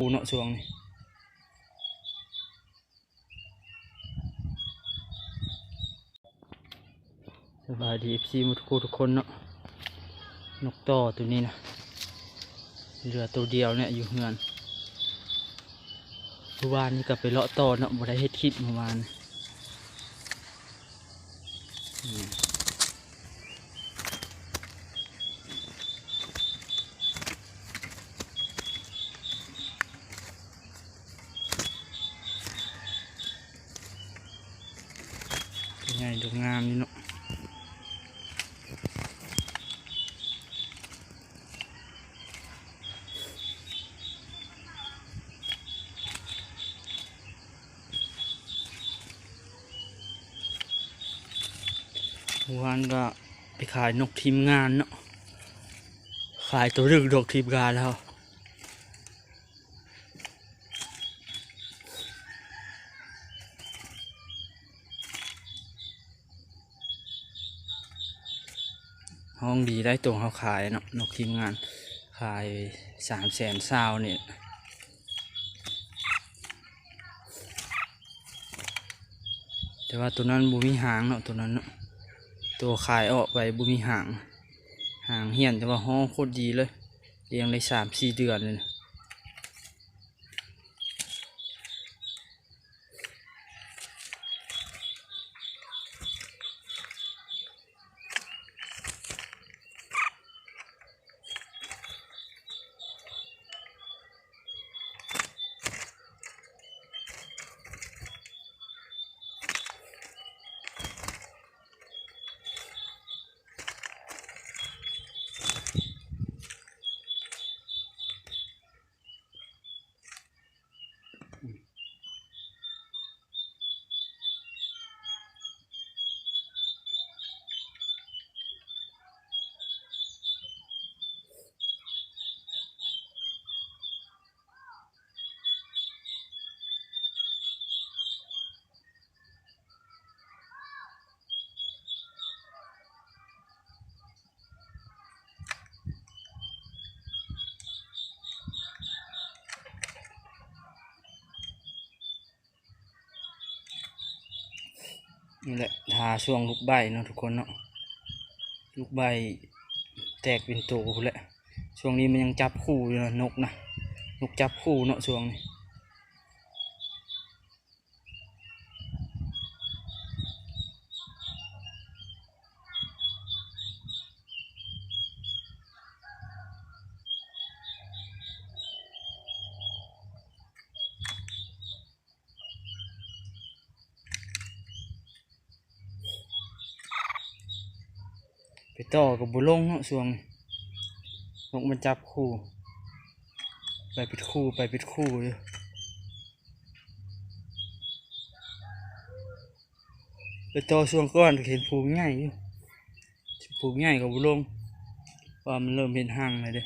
ປູເນາະຊ່ວງນີ້. ສະບາຍດີ ເອັຟຊີ ໝົດທຸກຜູ້ທຸກຄົນເນາະ. ນົກຕໍ່ໂຕນີ້ນະ ເຫຼືອໂຕດຽວນີ້ຢູ່ເຮືອນ. ມື້ວານນີ້ກໍໄປເລາະຕໍ່ເນາະ ບໍ່ໄດ້ເຮັດຄລິບມື້ວານ. ອືມ ໃຫຍ່ ດອກງາມຢູ່ເນາະ. ວານກໍໄປຂາຍນົກທີມງານເນາະ ຂາຍໂຕໜຶ່ງນົກທີມງານເຮົາ. ຮ້ອງດີໄດ໋ ໂຕເຮົາຂາຍເນາະ ນົກທີມງານ ຂາຍສາມແສນຊາວນີ້. ແຕ່ວ່າໂຕນັ້ນບໍ່ມີຫາງເນາະ ໂຕນັ້ນເນາະ ໂຕຂາຍອອກໄປບໍ່ມີຫາງ ຫາງຫ້ຽນ ແຕ່ວ່າຮ້ອງໂຄດດີເລີຍ ລ້ຽງໄດ້ສາມສີ່ເດືອນເລີຍ. ນີ້ແຫຼະ ຖ້າຊ່ວງລູກໄບ້ເນາະທຸກຄົນເນາະ ລູກໄບ້ແຕກເປັນໂຕພຸ້ນແຫຼະ. ຊ່ວງນີ້ມັນຍັງຈັບຄູ່ຢູ່ເນາະ ນົກນະ ນົກຈັບຄູ່ເນາະຊ່ວງນີ້. ໄປຕໍ່ກໍບໍ່ລົງເນາະຊ່ວງນີ້ ນົກມັນຈັບຄູ່ ໄປເປັນຄູ່ ໄປເປັນຄູ່ຢູ່. ໄປຕໍ່ຊ່ວງກ່ອນກໍເຫັນຝູງໃຫຍ່ຢູ່ ຝູງໃຫຍ່ກໍບໍ່ລົງ ເພາະວ່າມັນເລີ່ມເຮັດຮັງແລ້ວເດ້.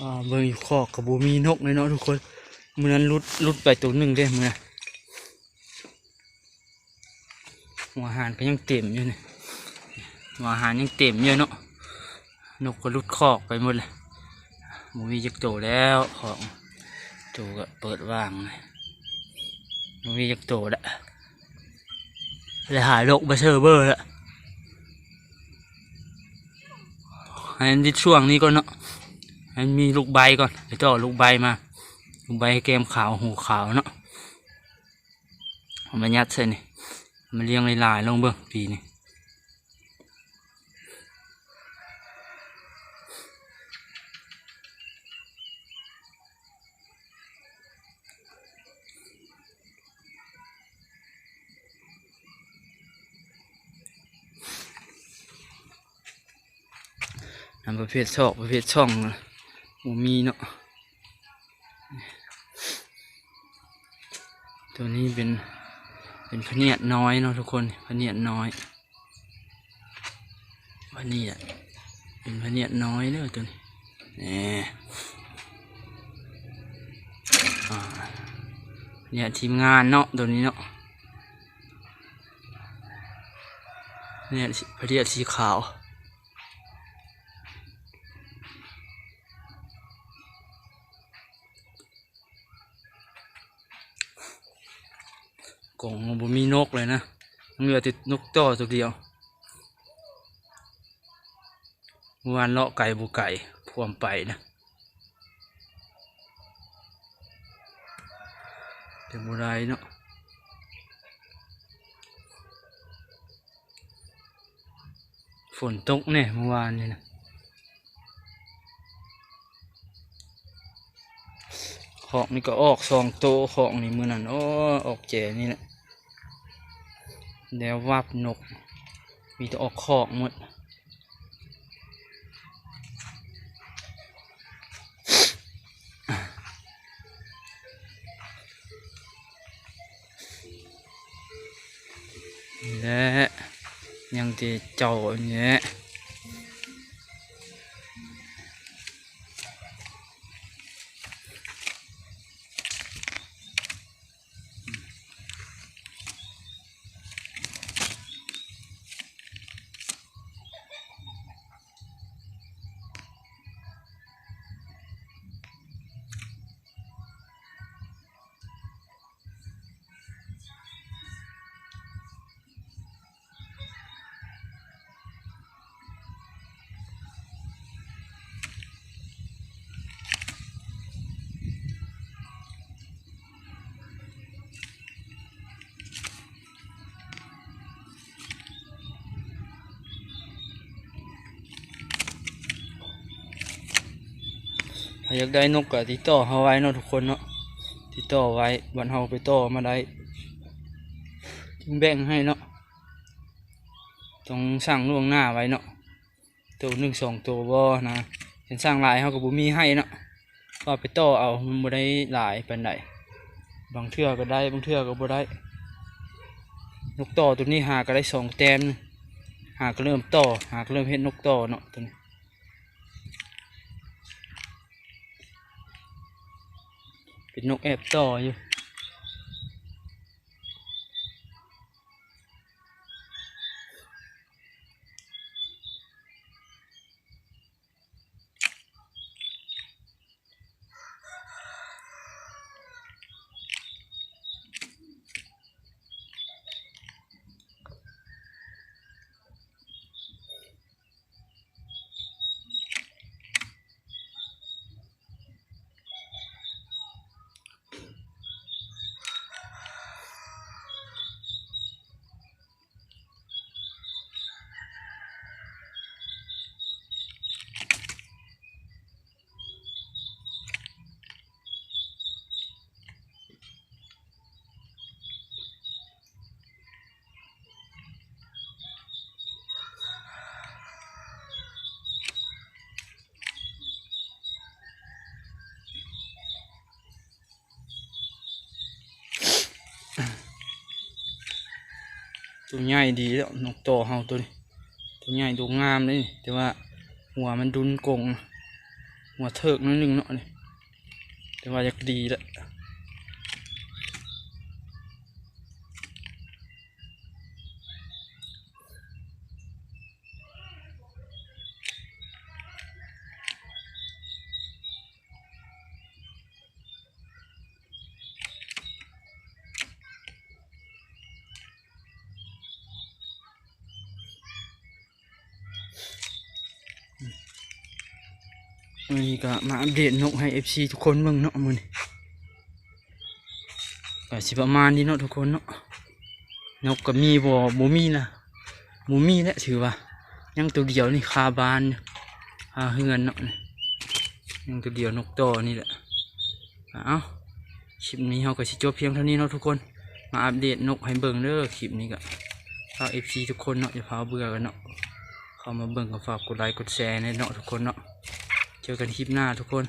ອ່າ ເບິ່ງຢູ່ຄອກກໍບໍ່ມີນົກເລີຍເນາະທຸກຄົນ. ມື້ນັ້ນຫຼຸດ ຫຼຸດໄປໂຕໜຶ່ງເດ້ມື້ນັ້ນ. ຫົວອາຫານກໍຍັງເຕັມຢູ່ນີ້ ຫົວອາຫານຍັງເຕັມຢູ່ເນາະ. ນົກກໍຫຼຸດຄອກໄປໝົດແລ້ວ ບໍ່ມີຈັກໂຕແລ້ວ ຂອງໂຕກໍເປີດວ່າງ ບໍ່ມີຈັກໂຕແລ້ວ. ໄດ້ຫານົກມາເຊີເບີແລ້ວ ໃຫ້ມັນຕິດຊ່ວງນີ້ກ່ອນເນາະ ໃຫ້ມັນມີລູກໄບ້ກ່ອນ ໄປຕໍ່ລູກໄບ້ມາ ລູກໄບ້ແກ້ມຂາວຫູຂາວເນາະ. ເອົາມາຍັດໃສ່ນີ້ ມາລ້ຽງຫຼາຍໆ ລອງເບິ່ງປີນີ້. ປະເພດຊອກ ປະເພດຊ່ອງ ບໍ່ມີເນາະ. ຕົວນີ້ເປັນ ເປັນພະເນດນ້ອຍເນາະທຸກຄົນ ພະເນດນ້ອຍ. ພະເນດ ເປັນພະເນດນ້ອຍເດີຕົວນີ້ ແນ່ ອ່າ ພະເນດທີມງານເນາະ ຕົວນີ້ເນາະ ພະເນດ ພະເນດສີຂາວ. ກົງບໍ່ມີນົກເລີຍນະ ຍັງເຫຼືອແຕ່ນົກຕໍ່ຕົວດຽວ. ເມື່ອວານເລາະໄກບໍ່ໄກ ພວມໄປນະ ແຕ່ບໍ່ໄດ້ເນາະ. ຝົນຕົກແນ່ເມື່ອວານນີ້ນະ ຄອກນີ້ກໍອອກສອງໂຕ ຄອກນີ້ມື້ນັ້ນ ໂອ້ ອອກແຈນີ້ແຫຼະ ແລ້ວວັບນົກ ມີແຕ່ອອກຄອກໝົດ. ແລະ ຍັງແຕ່ເຈົ້ານີ້ແຫຼະ. ໃຜຢາກໄດ້ນົກກໍຕິດຕໍ່ເຮົາໄວ້ເນາະທຸກຄົນເນາະ ຕິດຕໍ່ໄວ້ ບາດເຮົາໄປຕໍ່ມາໄດ້ ຈຶ່ງແບ່ງໃຫ້ເນາະ ຕ້ອງສັ່ງລ່ວງໜ້າໄວ້ເນາະ. ໂຕໜຶ່ງສອງໂຕບໍ່ນະ ຄັນສັ່ງຫຼາຍເຮົາກໍບໍ່ມີໃຫ້ເນາະ ເພາະວ່າໄປຕໍ່ເອົາ ມັນບໍ່ໄດ້ຫຼາຍປານໃດ ບາງເທື່ອກໍໄດ້ ບາງເທື່ອກໍບໍ່ໄດ້. ນົກຕໍ່ໂຕນີ້ຫາກໍໄດ້ສອງແຕ້ມ ຫາກໍເລີ່ມຕໍ່ ຫາກໍເລີ່ມເຮັດນົກຕໍ່ເນາະ ໂຕນີ້ເປັນນົກແອບຕໍ່ຢູ່. ໂຕໃຫຍ່ດີແລ້ວ ນົກຕໍ່ເຮົາໂຕນີ້ ໂຕໃຫຍ່ໂຕງາມເດ້ ແຕ່ວ່າຫົວມັນດຸນກົງ ຫົວເທີກໜ້ອຍໜຶ່ງເນາະນີ້ ແຕ່ວ່າຢາກດີແລ້ວ. ມື້ນີ້ກໍມາອັບເດດນົກໃຫ້ເອັຟຊີທຸກຄົນເບິ່ງເນາະ ມື້ນີ້ກໍຊິປະມານນີ້ເນາະທຸກຄົນເນາະ. ນົກກໍມີບໍ່ ບໍ່ມີນະ ບໍ່ມີແຫຼະ ຖືວ່າຍັງໂຕດຽວນີ້ ຄາບ້ານ ຄາເຮືອນເນາະ ຍັງໂຕດຽວ ນົກຕໍ່ນີ້ແຫຼະ. ເອົາ ຄລິບນີ້ເຮົາກໍຊິຈົບພຽງເທົ່ານີ້ເນາະທຸກຄົນ ມາອັບເດດນົກໃຫ້ເບິ່ງເດີ. ຄລິບນີ້ກໍຝາກເອັຟຊີທຸກຄົນເນາະ ຢ່າພາວເບື່ອກັນເນາະ. ເອົາມາເບິ່ງກໍຝາກກົດໄລກົດແຊແດ່ເນາະທຸກຄົນເນາະ. ເຈີກັນຄລິບໜ້າທຸກຄົນ.